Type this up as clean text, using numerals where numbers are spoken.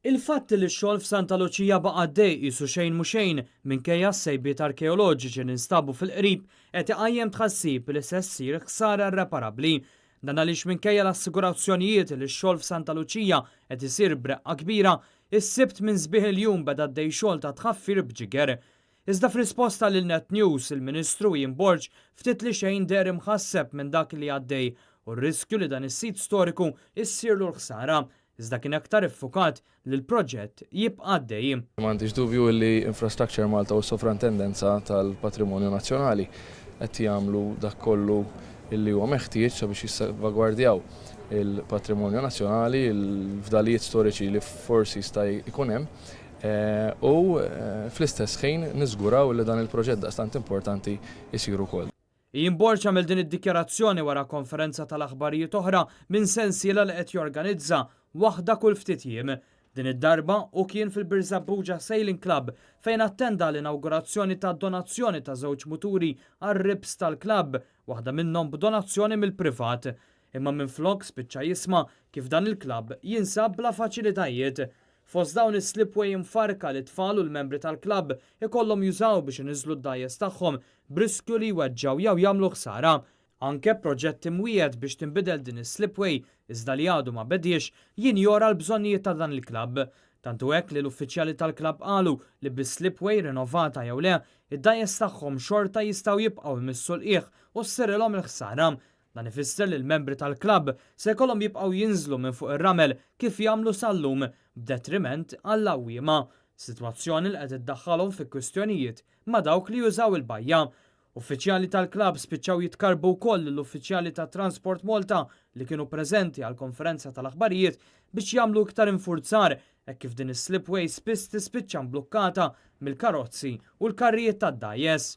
Il-fatt li x-xogħol f'Santa Luċija baqa' għaddej qisu xejn mhu xejn minkejja s-sejbiet arkeoloġiċi li nstabu fil-qrib qed iqajjem tħassib li se ssir ħsara irreparabbli. Dan għaliex minkejja l-assigurazzjonijiet li x-xogħol f'Santa Luċija qed isir b'reqqa kbira, is-Sibt minn sbieħ il-jum beda għaddej xogħol ta' tħaffir b'ġiger. Iżda f'risposta lil Net News, il-Ministru Ian Borg ftit li xejn deher imħasseb minn dak li għaddej u r-riskju li dan is-sit storiku issirlu l-ħsara, iżda kien aktar iffukat li l-proġett jibqa' għaddej. M'għandix dubju li Infrastructure Malta u s-Sovrantendenza tal-Patrimonju Nazzjonali qed jagħmlu dak kollu li huwa meħtieġ sabiex jissalvagwardjaw il-patrimonju nazzjonali, il-fdalijiet storiċi li forsi jista' jkun hemm u fl-istess ħin niżguraw li dan il-proġett daqstant importanti jsir ukoll. Ian Borg għamel din id-dikjarazzjoni wara konferenza tal-aħbarijiet oħra minn sensiela li qed jorganizza, waħda kull ftit jiem. Din id-darba hu kien fil-Birżebbuġa Sailing Club fejn attenda għall-inawgurazzjoni ta' donazzjoni ta' żewġ muturi għar-ribs tal-klabb, waħda minnhom b'donazzjoni mill-privat. Imma minflok spiċċa jisma' kif dan il-klabb jinsab bla faċilitajiet. Fost dawn is-slipway imfarrka li t-tfal u l-membri tal-klabb ikollhom jużaw biex iniżżlu d-dgħajjes tagħhom b'riskju li jweġġgħu jew jagħmlu ħsara. Anke proġett imwiegħed biex tinbidel din is-slipway iżda li għadu ma bediex jinjora l-bżonnijiet ta' dan il-klabb. Tant hu hekk li l-uffiċjali tal-klabb qalu li bis-slipway rinovata jew le, id-dgħajjes tagħhom xorta jistgħu jibqgħu jmissu l-qiegħ u ssirilhom il-ħsara. Dan ifisser li l-membri tal-klabb se jkollhom jibqgħu jinżlu minn fuq ir-ramel kif jagħmlu sal-lum, b'detriment għall-għawwiema. Sitwazzjoni li qed iddaħħalhom fi kwistjonijiet ma' dawk li jużaw il-bajja. Uffiċjali tal-klabb spiċċaw jitkarrbu wkoll lill-uffiċjali ta' Transport Malta li kienu preżenti għall-konferenza tal-aħbarijiet biex jagħmlu iktar infurzar hekk kif din is-slipway spiss tispiċċa mblukkata mill-karozzi u l-karrijiet tad-dgħajjes.